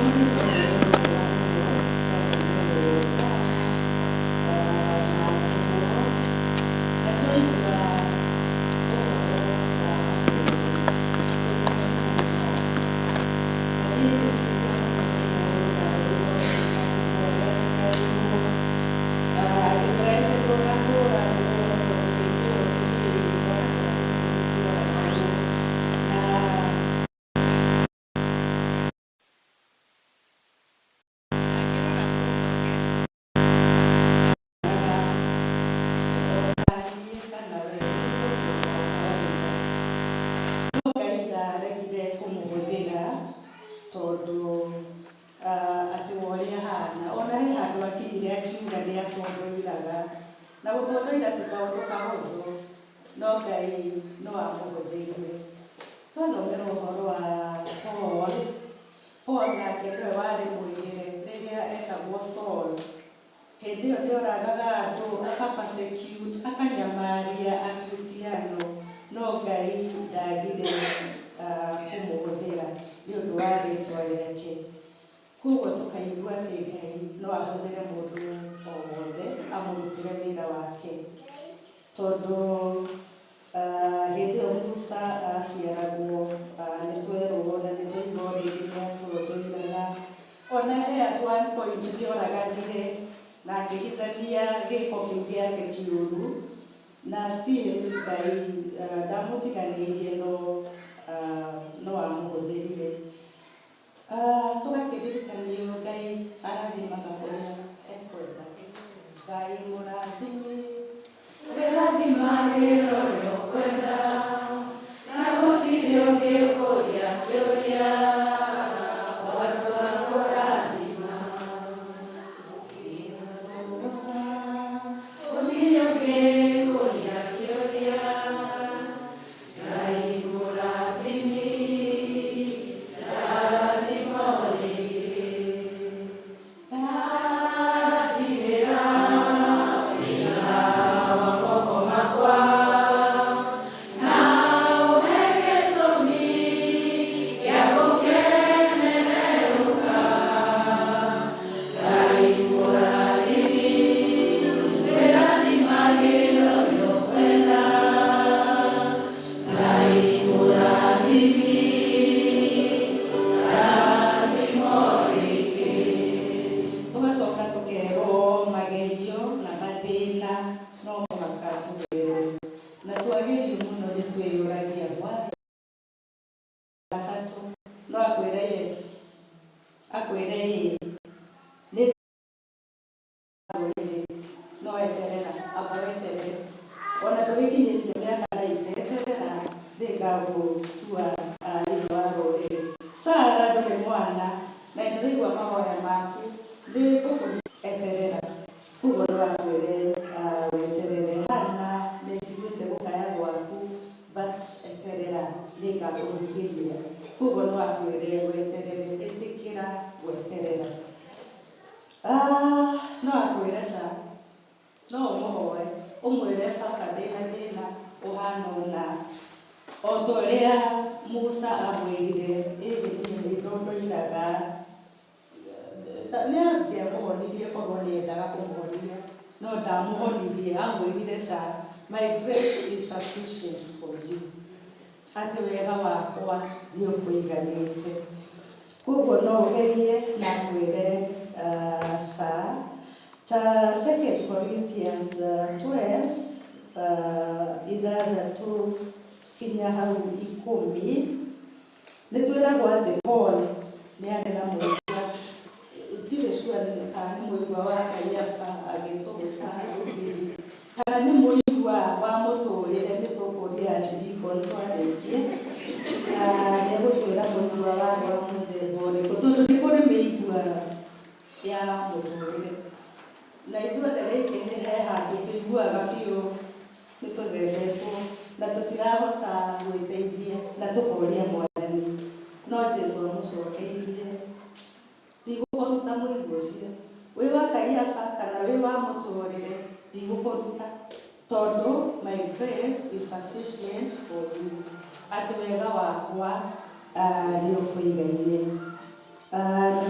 Ũmũthĩ twathomerwo wega mũno, twathomerwo na atũmwo, na twaigua ũhoro wa kabere ũrĩa Musa. Na niĩ ngĩciria mũno nĩ rũgano rũu rwa Musa kuma ũrĩa aciarirwo, agĩthreatenwo na kũragwo tondũ hĩndĩ ĩyo tũhĩĩ twana twa tũhĩĩ nĩtuoragagwo na Angĩrora mũno ngeciria Musa ahanaga o ta niĩ kana we, nĩ mũndũ wa kawaida. No Ngai ndaregire kũmũhũthĩra tondũ atĩ wa ũrĩa ahana. Ona he handũ akinyire akiuga nĩ atondoiraga. Na gũtondoira ti kaũndũ kahũthũ, no Ngai no amũhũthĩrire. Twathomera ũhoro wa Paul, Paul nake nĩwe warĩ mwĩhĩre rĩrĩa etagwo Saul. Hĩndĩ ĩyo nĩoragaga andũ, aka persecute, akanyamaria Akristiano, no Ngai ndagire kũmũhũthĩra nĩ ũndũ wa rĩtwa rĩake. Kwoguo tũkaigua atĩ Ngai no ahũthĩre mũndũ o wothe amũrutĩre wĩra wake. Tondũ hĩndĩ ĩyo Musa aciaragwo, nĩ twerwo na nĩ twaigua o rĩngĩ nĩ atũndũiraga. O na he at one point nĩ oraganire na akĩhithania gĩko kĩu gĩake kĩũru, na still Ngai ndamũtiganĩirie no no amũhũthĩrire. Tũgakĩririkanio Ngai arathimaga ũrĩa ekwenda. Ngai mũrathimi, Wĩrathimagĩra ũrĩa ũkwenda, na gũtirĩ ũngĩkũria kĩũria, watua kũrathima. Gũtirĩ ũngĩkũria kĩũria, Ngai mũrathimi, rathima o rĩngĩ. Ndathimĩra wĩra wa moko makwa, na ũhe gĩtũmi gĩa gũkenererũka. Ngai mũrathimi, wĩrathimagĩra ũrĩa ũkwenda. Ngai mũrathimi, rathima o rĩngĩ. Tũgacoka tũkerwo magerio na mathĩna no mũhaka tũgerere. Na twagerio mũno nĩ twĩyũragia why? Gatatũ, no akwĩre yes, akwĩre ĩĩ. Nĩ rũrĩrĩ, no eterera, amba weterere. Ona ndũgĩkinyĩtie mĩaka 90, eterera nĩngagũtua ithe wa rũrĩrĩ. Sara ndũrĩ mwana, na nĩndĩraigua mahoya maku, nĩngũkũhe, eterera. Koguo no akwĩre weterere. Hannah, nĩnjiguĩte gũkaya gwaku, but eterera nĩngakũhingĩria. Koguo no akwĩre weterere, ĩtĩkĩra gweterera. No akwĩre ca, no ũmũhoe ũmwĩre baba ndĩna thĩna ũhana ũna. O ta ũrĩa Musa amwĩrire, ĩhĩ niĩ nĩ ndondoiraga. Nĩ angĩamũhonirie korwo nĩ endaga kũmũhonia, no ndamũhonirie, amwĩrire ca, my grace is sufficient for you, atĩ wega wakwa nĩ ũkũiganĩte. Koguo no ũgerie na akwĩre ca. Ta Second Corinthians 12, ithathatũ kinya hau ikũmi, Nĩ twĩragwo atĩ Paul nĩ arĩ na mũigua, ndirĩ sure kana nĩ mũigua wa Kaiafa agĩtũgũta rũgiri, kana nĩ mũigua wa mũtũrĩre, nĩ tũkũria Archdeacon twarĩkia, nĩ egũtwĩra mũigua warĩ wa mũthemba ũrĩkũ, tondũ nĩ kũrĩ mĩigua ya mũtũrĩre. Na ithuothe rĩngĩ nĩ he handũ tũiguaga biũ nĩ tũthecetwo na tũtirahota gwĩteithia na tũkoria Mwathani. No Jesu amũcokeirie, Ndigũkũruta mũigua ũcio. Wĩ wa Kaiafa kana wĩ wa mũtũrĩre, ndigũkũruta. Tondũ my grace is sufficient for you. Atĩ wega wakwa nĩ ũkũigaine. Na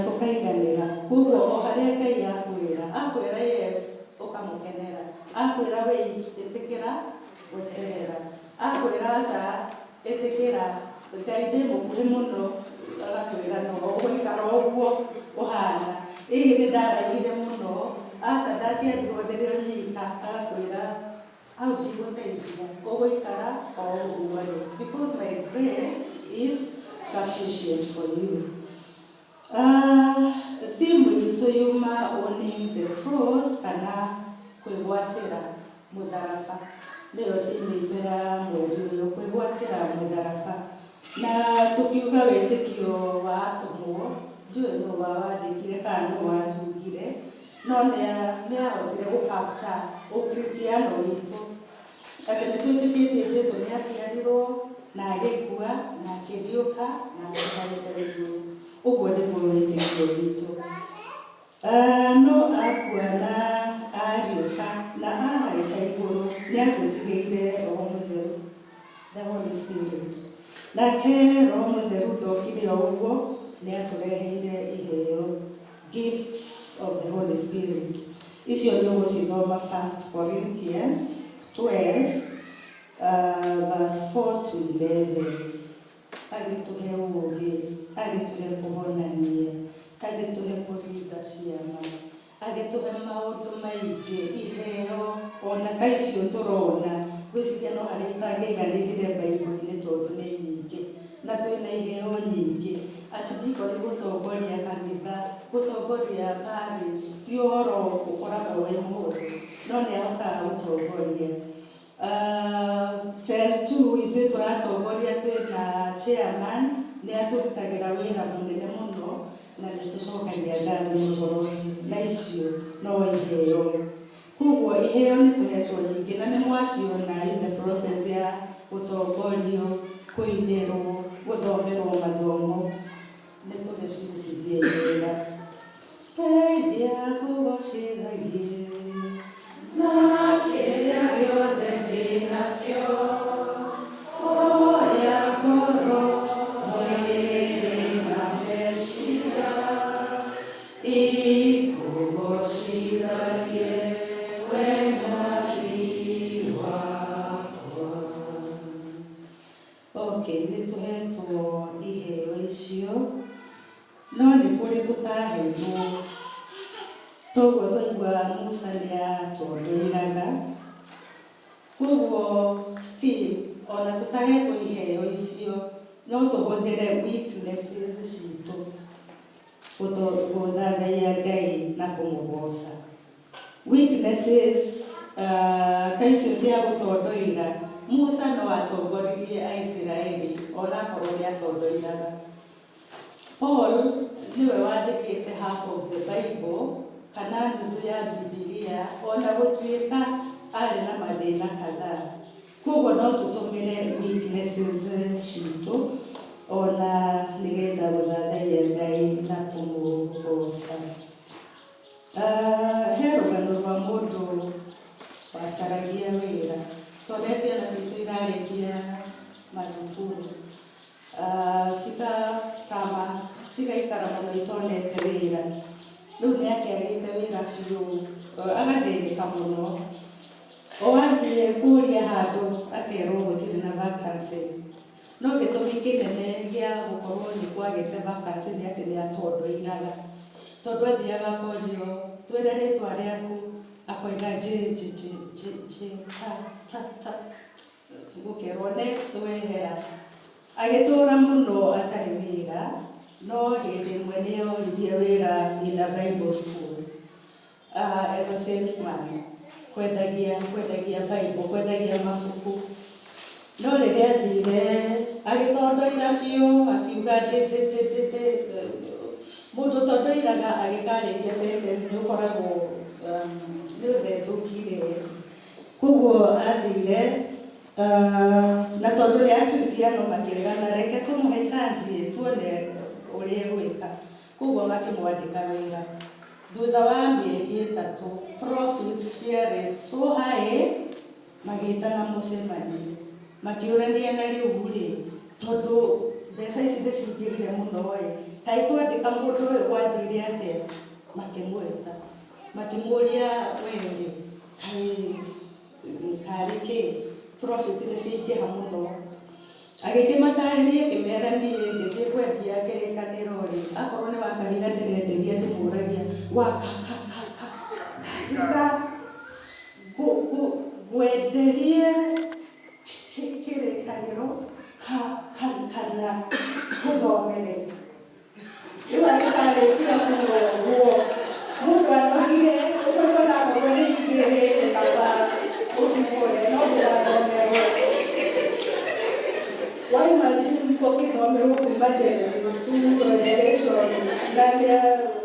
tũkaiganĩra. Koguo o harĩa Ngai akwĩra, akwĩra yes, ũkamũkenera. Akwĩra wait, ĩtĩkĩra gweterera. Akwĩra aca, ĩtĩkĩra. Ngai ndĩ mũkuhĩ mũno, agakwĩra no ũgũikara ũguo ũhana. Ĩĩ, nĩ ndaraihire mũno, aca, ndaciarirwo ndĩrĩ o nyika, agakwĩra hau ndigũteithia, ũgũikara o ũguo rĩ, because my grace is sufficient for you. Theme itũ yuma "Owning the Cross" kana kwĩgwatĩra mũtharaba. Nĩyo theme itũ ya mweri ũyũ, kwĩgwatĩra mũtharaba. Na tũkiuga wĩtĩkio wa atũmwo, ndiũĩ nũ wawandĩkire kana nũ watungire, no nĩ ahotire gũ capture ũkristiano witũ, atĩ nĩ twĩtĩkĩtie Jesu nĩ aciarirwo na agĩkua na akĩriũka na akĩhaica igũrũ. Ũguo nĩguo wĩtĩkio witũ. No akua na ariũka na ahaica igũrũ, nĩ atũtigĩire Roho Mũtheru, the Holy Spirit. Nake Roho Mũtheru ndokire o ũguo, nĩ atũreheire iheo, gifts of the Holy Spirit. Icio nĩ ũgũcithoma 1 Corinthians 12 verse 4 to 11. Agĩtũhe ũũgĩ, agĩtũhe kũhonania, agĩtũhe kũringa ciama, agĩtũhe maũndũ maingĩ, iheo ona ta icio tũrona. Ngwĩciria no harĩa itangĩiganĩrire Baibũ-inĩ tondũ nĩ nyingĩ, na twĩna iheo nyingĩ. Archdeacon gũtongoria kanitha, gũtongoria parish, ti ũhoro ũkoragwo wĩ mũhũthũ, no nĩ ahotaga gũtongoria. Cell 2 ithuĩ tũratongoria, twĩna chairman, nĩ atũrutagĩra wĩra mũnene mũno na nĩ tũcokagia ngatho nĩ ũhoro ũcio, na icio no iheo. Koguo iheo nĩ tũhetwo nyingĩ na nĩ mwaciona in the process ya gũtongorio, kũinĩrwo, gũthomerwo mathomo, nĩ tũgĩcirutithie wĩra. Ndeithia ngũgocithagie na kĩrĩa gĩothe ndĩnakĩo, oya ngoro, mwĩrĩ na meciria, ikũgocithagie we Mwathi wakwa. Okay, nĩ tũhetwo iheo icio, no nĩ kũrĩ tũtaheirwo. Toguo twaigua Musa nĩ atondoiraga. Koguo still ona tũtahetwo iheo icio, no tũhũthĩre weaknesses citũ gũthathaiya Ngai na kũmũgoca. Weaknesses ta icio cia gũtondoira, Musa no atongoririe Aisiraeli onakorwo nĩ atondoiraga. Paul nĩwe wandĩkĩte half of the Bible kana nuthu ya Bibilia, ona gũtuĩka arĩ na mathĩna kadhaa. Koguo no tũtũmĩre weaknesses citũ ona nĩgetha gũthathaiya Ngai na kũmũgoca. He rũgano rwa mũndũ wacaragia wĩra. Torĩa ciana citũ irarĩkia mathukuru, cigatama, cigaikara mũno itonete wĩra. Rĩu nĩ akĩagĩte wĩra biũ, agathĩnĩka mũno. O athiĩ kũria handũ akerwo gũtirĩ na vacancy. No gĩtũmi kĩnene gĩa gũkorwo nĩ kwagĩte vacancy nĩ atĩ nĩ atondoiraga. Tondũ athiaga akorio, "Twĩre rĩtwa rĩaku," akoiga J J J J J ta ta ta, gũkerwo next, wehera. Agĩtũra mũno atarĩ wĩra, no hĩndĩ ĩmwe nĩ oririe wĩra in a Bible school as a salesman, kwendagia Bible, kwendagia mabuku. No rĩrĩa athire agĩtondoira biũ, akiuga ndĩ ndĩ ndĩ ndĩ ndĩ. Mũndũ ũtondoiraga agĩkarĩkia sentence nĩ ũkoragwo nĩ ũthethũkire. Koguo athire na tondũ nĩ akristiano makĩrĩgana, reke tũmũhe chance tuone ũrĩa egwĩka. Koguo makĩmwandĩka wĩra. Thutha wa mĩeri 3, profits ciarĩ so high, magĩtana mũcemanio, makĩũrania, na rĩu rĩ, tondũ mbeca ici nĩ cingĩrire mũno ĩ, Kaĩ twandĩka mũndũ ũyũ gwathire atĩa? Makĩmwĩta, makĩmũria, we rĩ, kaĩ karĩ kĩ profit nĩ ciaingĩha mũno? Agĩkĩmatarĩria, akĩmera, niĩ ngĩthiĩ kwendia kĩrĩkanĩro rĩ, akorwo nĩ wa kahiga ndĩrenderia, ndĩmũragia wa ka ka ka kahiga ngwenderie kĩrĩkanĩro kana ngũthomere. Rĩu agĩtarĩkia kuga ũguo, mũndũ anogire ũkoiga onakorwo nĩ igĩrĩ nĩ kaba ũcigũre no ndũgathomerwo. Why imagine ũgĩthomerwo kuma Genesis to Revelation na nĩ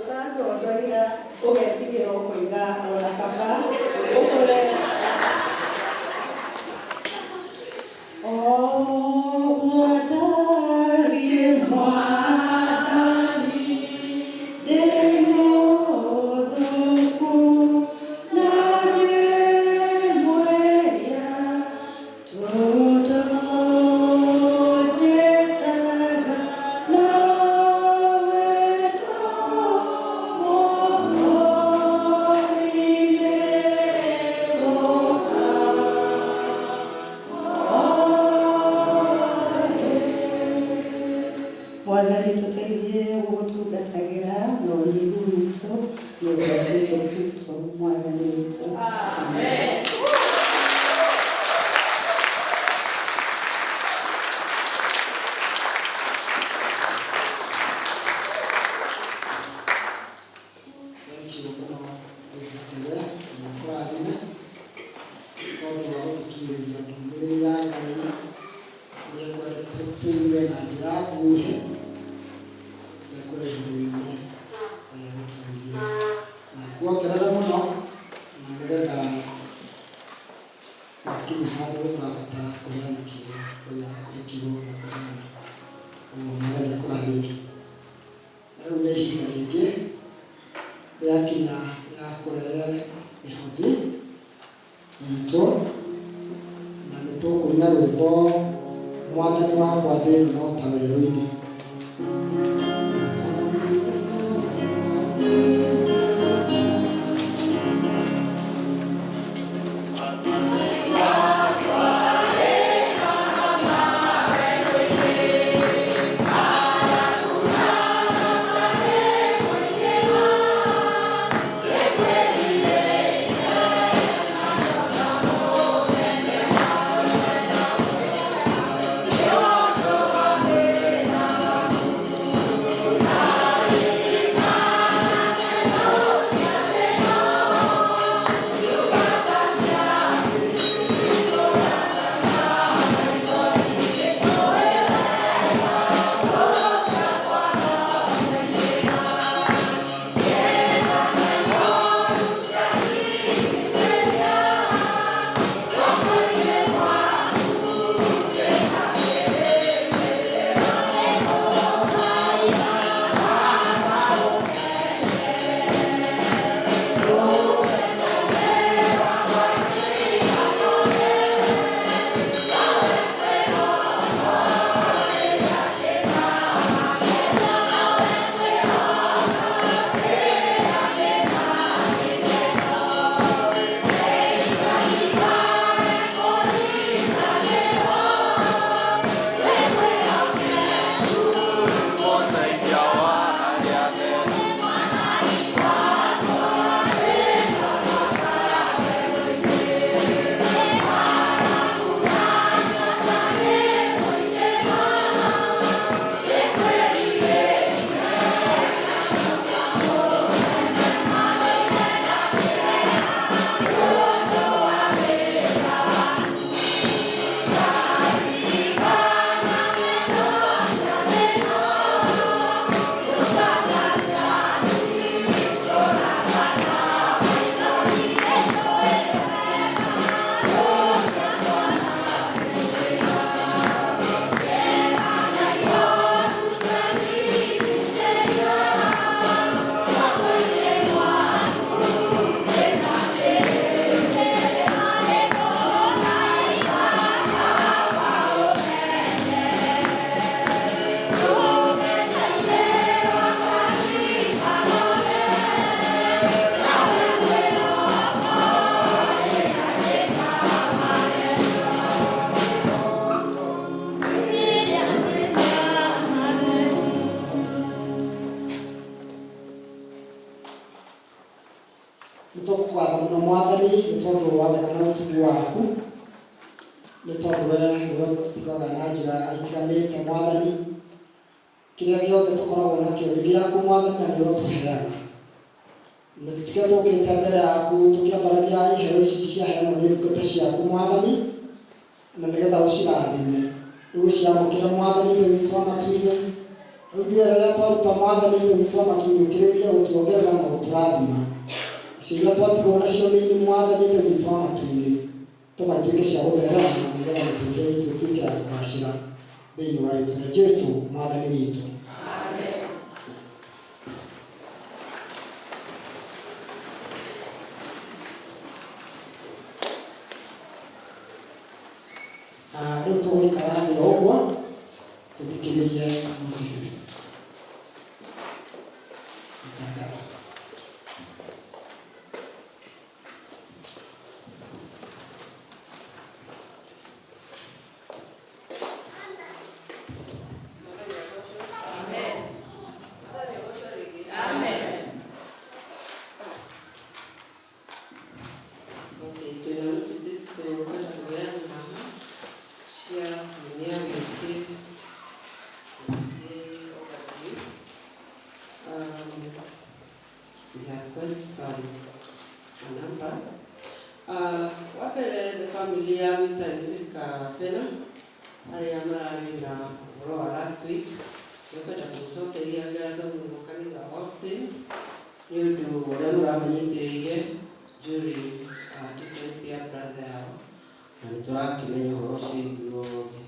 ũratondoira, ũgetigĩra ũkoiga ona kaba ũkũre. Ũguo ndariĩ, Mwathani, ndĩ mũthũku na ndĩ mwĩhia, tondũ njĩtaga na wendo mũhũri-inĩ ũka. Mwathani, tũteithie gũgũtungatagĩra na ũnyihu witũ nĩ ũndũ wa Jesu Kristo Mwathani witũ. Amen. Thank you mũno, Sister Leah, na kũrathime tondũ wa gũthikĩrĩria ndũmĩrĩri ya Ngai ũrĩa kwendete tũigue na njĩra nguhĩ ndekũhe ihinda inene gũtũria na kuongerera mũno na nĩgetha wakinya handũ ũrabatara kũheana kiugo, Ngai agakũhe kiugo gĩa kũheana. Ũguo Mwathani akũrathime. Na rĩu nĩ ihinda rĩngĩ rĩakinya ya kũrehe mĩhothi itũ, na nĩ tũkũina rwĩmbo "Mwathani wakwa thĩ ĩno no ta werũ-inĩ". Ũtugi waku, nĩ tondũ we nĩwe ũtugaga na njĩra itiganĩte. Mwathani, kĩrĩa gĩothe tũkoragwo nakĩo nĩ gĩaku, Mwathani, na nĩwe ũtũheaga. Nĩkĩo tũkĩte mbere yaku tũkĩambararia iheo ici ciaheanwo nĩ ndungata ciaku, Mwathani, na nĩgetha ũcirathime. Rĩu ũciamũkĩre, Mwathani Ithe witũ wa matu-inĩ. Rĩu ithuĩ rĩrĩa twaruta, Mwathani Ithe witũ wa matu-inĩ, ũkĩrĩrĩrie gũtuongerera na gũtũrathima. Icio iria twatigwo nacio nini, Mwathani Ithe witũ wa matu-inĩ, tũma ituĩke cia gũtherema, nĩgetha mĩtũrĩre itũ ĩtuĩke ya kũgacĩra, thĩinĩ wa rĩtwa rĩa Jesu Mwathani witũ. Amen. Ah, rĩu tũgũikara thĩ o ũguo tũthikĩrĩrie notices, matangatho. Okay, twĩna notices tũkwenda kũheana haha cia kiumia gĩkĩ gĩ overdue. We have quite some a number. Wa mbere, the family ya Mr. and Mrs. Kafena arĩa mararĩ na ũhoro wa last week, nĩkwenda kũmũcokeria ngatho mũno kanitha wa All Saints nĩ ũndũ ũrĩa mũramanyitĩrĩire during distance ya brother yao, na nĩ tũrakĩmenya ũhoro ũcio ithuothe,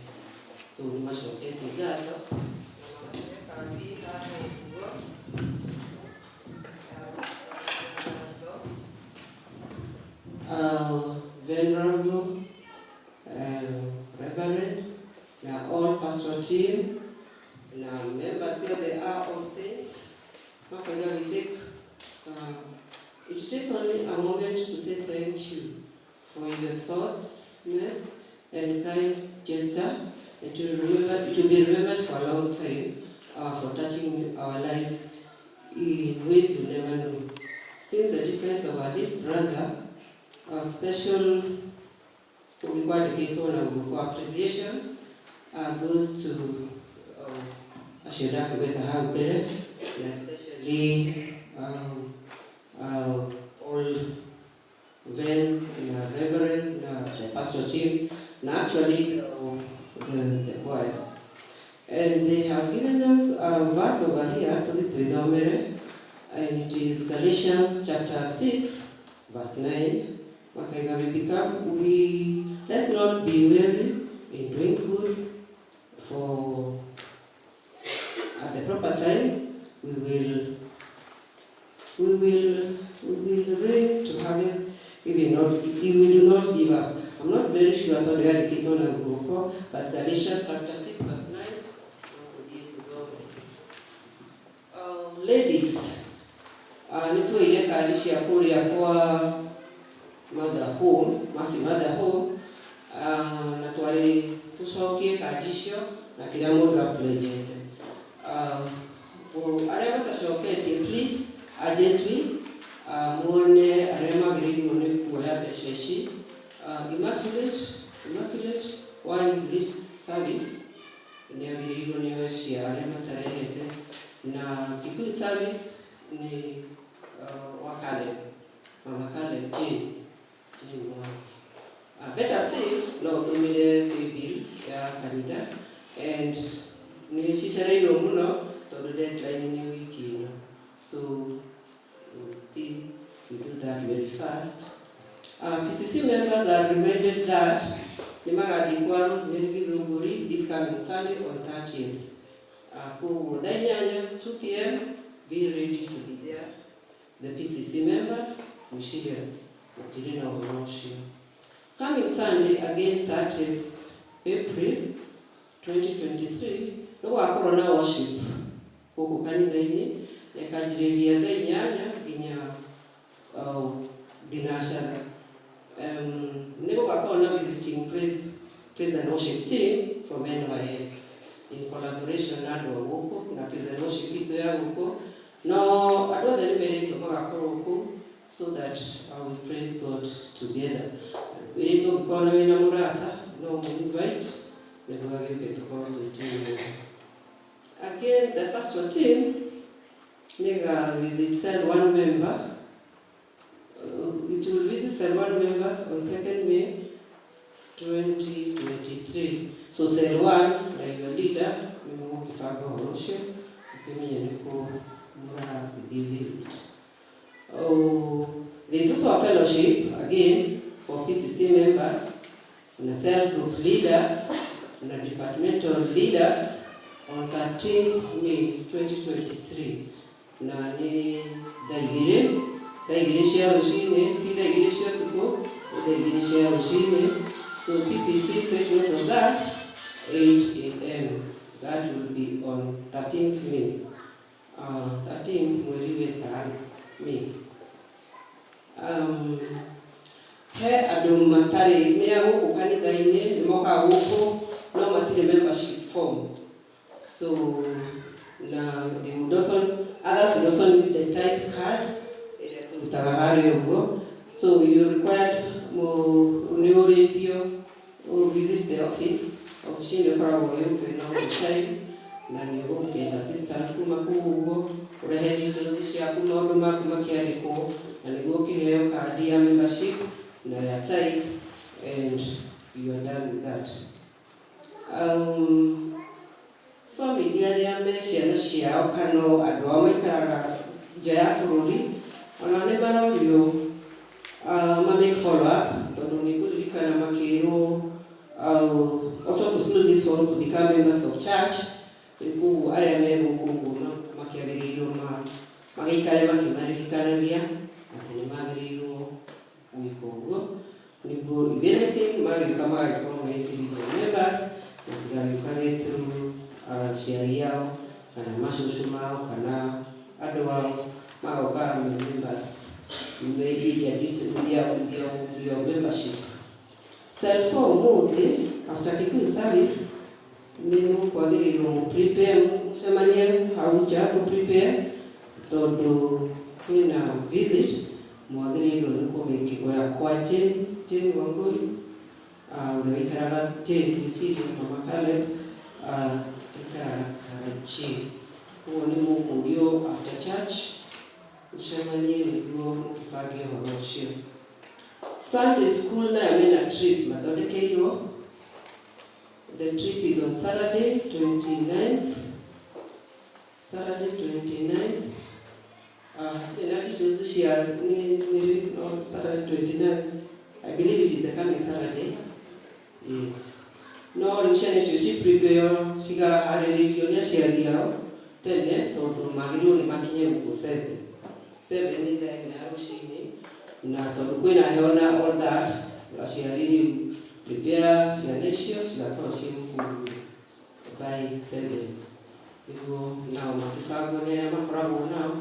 so nĩ macoketie ngatho na magacoka kambi haha ũguo ya gũcokia ngatho. Venerable Reverend na all pastoral team na members here, they are All Saints, makaiga we take it takes only a moment to say thank you for your thoughtfulness and kind gesture, and to remember to be remembered for a long time for touching our lives in ways you never know. Since the distance of our late brother, our special ũngĩkwandĩkĩtwo na guoko appreciation goes to acio ndakĩgweta hau mbere, na especially all Ven na Reverend na the pastor team na actually the choir. And they have given us a verse over here tũthi twĩthomere, and it is Galatians chapter 6 verse 9. Makaiga we become we let's not be weary in doing good, for at the proper time we will reap to harvest if we do not give up. I'm not very sure tondũ yandĩkĩtwo na guoko, but Galatians chapter 6 verse 9 no tũthiĩ tũthome. Ladies, nĩ tuoire kandi cia kũrĩa kwa Mother Home, Mercy Mother Home, na twarĩ tũcokie kandi icio na kĩrĩa mũndũ apledgete. Arĩa matacoketie, please urgently muone arĩa magĩrĩirwo nĩ kuoya mbeca ici. Immaculate wa English Service nĩ agĩrĩirwo nĩ oe cia arĩa matarehete, na Kikuyu Service nĩ wa Caleb, Mama Caleb, Jane Mwangi. Better still, no ũtũmĩre paybill ya kanitha, and nĩ cicereirwo mũno tondũ deadline nĩ wiki ĩno, so we'll see we do that very fast. PCC members are reminded that nĩ magathiĩ kwa Rosemary Githũngũri this coming Sunday on 30th. Koguo thaa 8, 2 p.m., be ready to be there. The PCC members, gwĩciria ũkĩrĩ na ũhoro ũcio. Coming Sunday again, 30th April 2023, nĩ gũgakorwo na worship gũkũ kanitha-inĩ, na ĩkanjĩrĩria thaa 8 nginya thinacara. Nĩ gũgakorwo na visiting praise and worship team from NYS in collaboration na andũ a gũkũ na praise and worship itũ ya gũkũ, no andũ othe nĩ merĩtwo magakorwo kũu so that we praise God together. Wĩrĩtwo ũngĩkorwo nĩ wĩna mũrata no ũmũ invite nĩguo agĩũke tũkorwo twĩ team ĩmwe. Again, the pastoral team nĩga visit cell one member. It will visit cell one members on 2nd May 2023. So cell one na your leader nĩ mũgũkĩbanga ũhoro ũcio ũkĩmenye nĩkũ mũragĩthiĩ visit. Oh, there is also a fellowship again for PCC members na cell group leaders na departmental leaders on 13th May 2023, na nĩ thaa 2, thaa 2 cia rũcinĩ, ti thaa 2 cia ũtukũ, nĩ thaa 2 cia rũcinĩ. So PPC, take note of that, 8 a.m. That will be on 13th May, 13th mweri wetano May. He andũ matarĩ nĩ a gũkũ kanitha-inĩ, nĩ mokaga gũkũ no matirĩ membership form, so na they would also, others would also need the tithe card ĩrĩa tũrutaga harĩa ũguo. So you required nĩ ũrĩtio visit the office. Ofici-inĩ ĩkoragwo ĩ open all the time na nĩ ũgũgeta assistant kuma kũu ũguo, ũrehe details ciaku, maũndũ maku makĩandĩkwo, na nĩguo ũkĩheo kandi ya membership na ya tithe, and you are done with that. Family arĩa me ciana ciao kana andũ ao maikaraga nja ya bũrũri, onao nĩ marorio ma make follow up, tondũ nĩ ngũririkana makĩrwo also to fill this form to become members of church. Rĩu koguo arĩa me gũkũ ũguo makĩagĩrĩirwo magĩikare makĩmaririkanagia atĩ nĩ magĩrĩirwo gwĩka ũguo, nĩguo if anything magĩũka magagĩkorwo me individual members, matigagĩũkage through aciari ao kana macũcũ mao kana andũ ao, magokaga me members with their detail, with your membership. Cell 4 ũmũthĩ after Kikuyu service nĩ mũkwagĩrĩirwo mũ prepare, mũcemanie hau nja mũ prepare, tondũ kwĩna visit mwagĩrĩirwo nĩ kũmĩkĩgoya kwa Jane, Jane Wangui, ũrĩa wĩikaraga, Jane gwĩciria Mama Caleb, aikaraga Karanchi. Koguo nĩ mũkũrio after church mũcemanie nĩguo mũkĩbange ũhoro ũcio. Sunday school nayo mena trip mathondekeirwo. The trip is on Saturday 29th, Saturday 29th. Hatirĩ na details cia nĩ no Saturday 29th. I believe it is the coming Saturday, yes. No rĩu ciana icio ci prepare, cigaharĩrĩrio nĩ aciari ao tene, tondũ magĩrĩirwo nĩ makinye gũkũ 7, 7 nĩ thaa 1 ya rũcinĩ, na tondũ kwĩna heho na all that, aciari rĩu prepare ciana icio cigakorwo ciĩ gũkũ by 7, nĩguo nao makĩbangwo nĩ arĩa makoragwo nao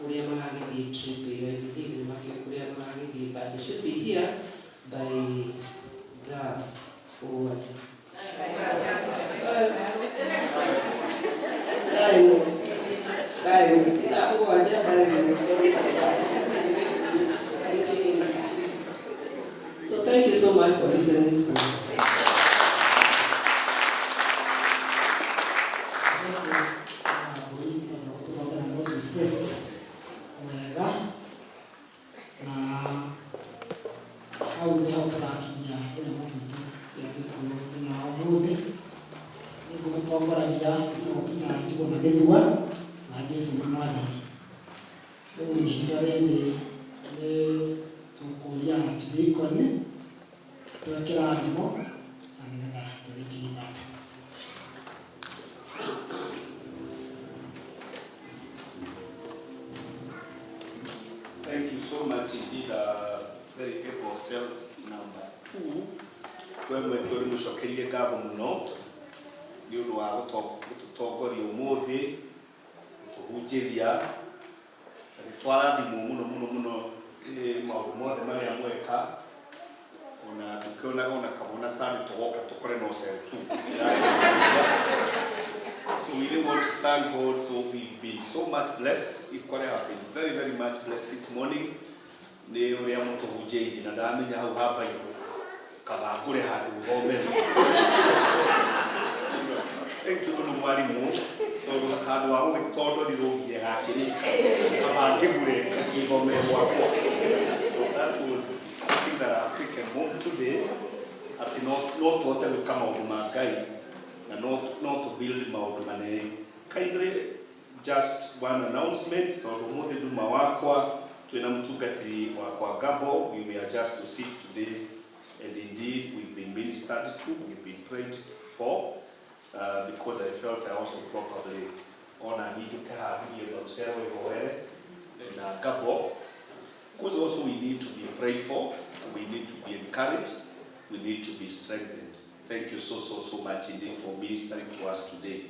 kũrĩa magagĩthiĩ trip ĩyo. I believe nĩ makĩũĩ kũrĩa magagĩthiĩ, but they should be here by thaa 7. 3, 3, 7, 3. Sorry for that. Thank you. So thank you so much for listening to me. Ngũi tondũ gũtũthomera notices wega, na hau nĩho tũrakinyia gĩthomo gitũ gĩa Gĩkũyũ mũthenya wa ũmũthĩ. Nĩ ngũmũtongoragia, ĩtagwo Peter Njuguna Gĩthua, na Jesũ nĩ Mwathani. Rĩu ihinda rĩrĩ nĩ tũkũria Archdeacon atũhe kĩrathimo na nĩgetha tũrĩkie ibada. Thank you so much indeed, very able cell number two. Twemwe twĩ mũcokerie ngatho mũno nĩ ũndũ wa gũtũtongoria ũmũthĩ, gũtũhunjĩria, na nĩ twarathimwo mũno mũno mũno nĩ maũndũ mothe marĩa mweka, ona tũkĩonaga ona kamwana Sunday tũgoka tũkore no cell two. So we really want to thank God. So we've been so much blessed. Equally have been very, very much blessed this morning. Nĩ ũrĩa mũtũhunjĩirie na ndamenya hau ha Bible. Kaba ngũre handũ thomere. Thank you mũno mwarimũ, tondũ handũ ha gũgĩtondorirwo nginya gakĩrĩka, kaba ngĩgũre ngagĩthomere gwakwa. So that was something that I've taken home today, atĩ no tũhote gwĩka maũndũ ma Ngai na no to build maũndũ manene. Kindly, just one announcement, tondũ ũmũthĩ nduma wakwa twĩna mũtungatĩri wakwa Gabo. We were just to sit today, and indeed we've been ministered to, we've been prayed for, because I felt I also probably ona nyinduke handũ rũcero ihoere na Gabo, because also we need to be prayed for, we need to be encouraged, we need to be strengthened. Thank you so, so, so much indeed for ministering to us today.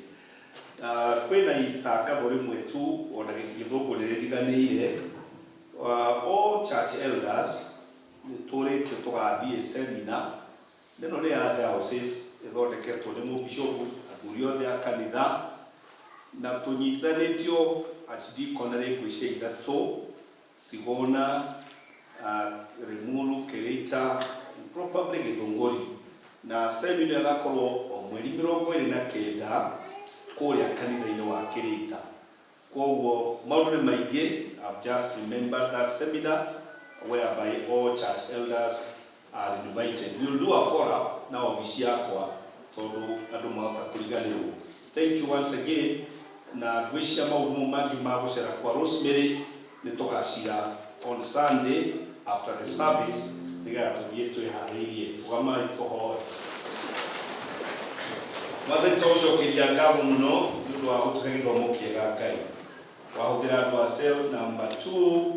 Kwĩna itangatho rĩmwe tu, ona gĩthũngũ nĩ rĩriganĩire. All church elders nĩ tũrĩtio tũgathiĩ seminar ĩno nĩ ya diocese, ĩthondeketwo nĩ mũbishopu, athuri othe a kanitha, na tũnyitithanĩtio archdeaconry ngwĩcia ithatũ, Sigona, Limuru, Kirita, probably Githunguri, na seminar ĩgakorwo o mweri 29 kũrĩa kanitha-inĩ wa Kirita. Koguo maũndũ nĩ maingĩ. I've just remembered that seminar whereby all church elders are invited. We will do a follow up na ofici yakwa tondũ andũ mahota kũriganĩrwo. Thank you once again, na ngwĩcia maũndũ mau mangĩ ma gũcera kwa Rosemary nĩ tũgacira on Sunday after the service, nĩgetha tũthiĩ twĩharĩirie. Tũgamai tũhoe. Mwathani, tũgũcokeria ngatho mũno nĩ ũndũ wa gũtũhe gĩthomo kĩega. Ngai, wahũthĩra andũ a cell number 2,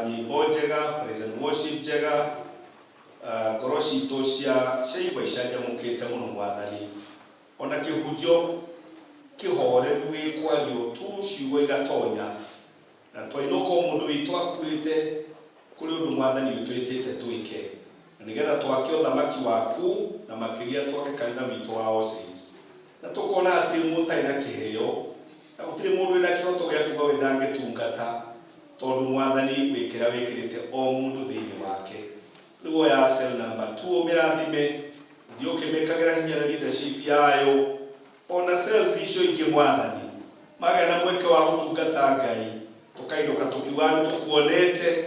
nyĩmbo njega, praise and worship njega, ngoro citũ cia ciaigua icanjamũkĩte mũno. Mwathani, ona kĩhunjio kĩhoreru gĩkwario tu, ciugo igatonya na twainũka, o mũndũ witũ akuĩte kũrĩ ũndũ Mwathani ũtwĩtĩte twĩke, na nĩgetha twake ũthamaki waku, na makĩria twake kanitha witũ wa All Saints, na tũkona hatirĩ mũndũ ũtarĩ na kĩheo, na gũtirĩ mũndũ wĩna kĩhoto gĩa kuga we ndangĩtungata, tondũ Mwathani wĩkĩra wĩkĩrĩte o mũndũ thĩinĩ wake. Rĩu oya cell number 2, ũmĩrathime, thiĩ ũkĩmĩkagĩra hinya na leadership yayo, ona cells icio ingĩ. Mwathani, magĩa na mweke wa gũtungata Ngai, tũkainũka tũkiuga nĩ tũkuonete.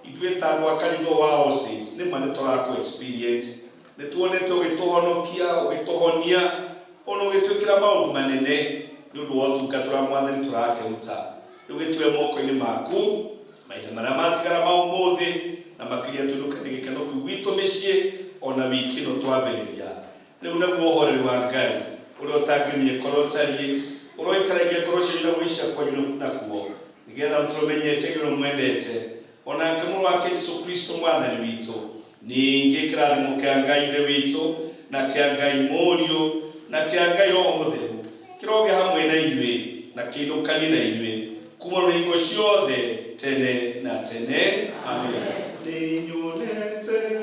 Ithuĩ ta andũ a kanitha wa All Saints, nĩ ma nĩ tũrakũ experience, nĩ tuonete ũgĩtũhonokia, ũgĩtũhonia, ona ũgĩtwĩkĩra maũndũ manene nĩ ũndũ wa ũtungata ũrĩa Mwathani tũrakĩruta. Rĩu gĩtue moko-inĩ maku mahinda marĩa matigara ma ũmũthĩ, na makĩria tũinũke nĩ gĩkeno kĩu gwitũ mĩciĩ, ona wiki ĩno twambĩrĩria rĩu. Naguo ũhoreri wa Ngai ũrĩa ũtangĩmĩkorwo ũtariĩ ũroikaragia ngoro cianyu na gwĩcia kwanyu nakuo, nĩgetha mũtũmenyete gĩũrũ mwendete, onake mũrũ wake Jesu Kristo Mwathani witũ. Ningĩ kĩrathimo kĩa Ngai Ithe witũ, na kĩa Ngai Mũriũ, na kĩa Ngai Roho Mũtheru kĩroge hamwe na inyuĩ na kĩinũkanie na inyuĩ kuma rũringo ciothe tene na tene. Amen. Nĩnyonete.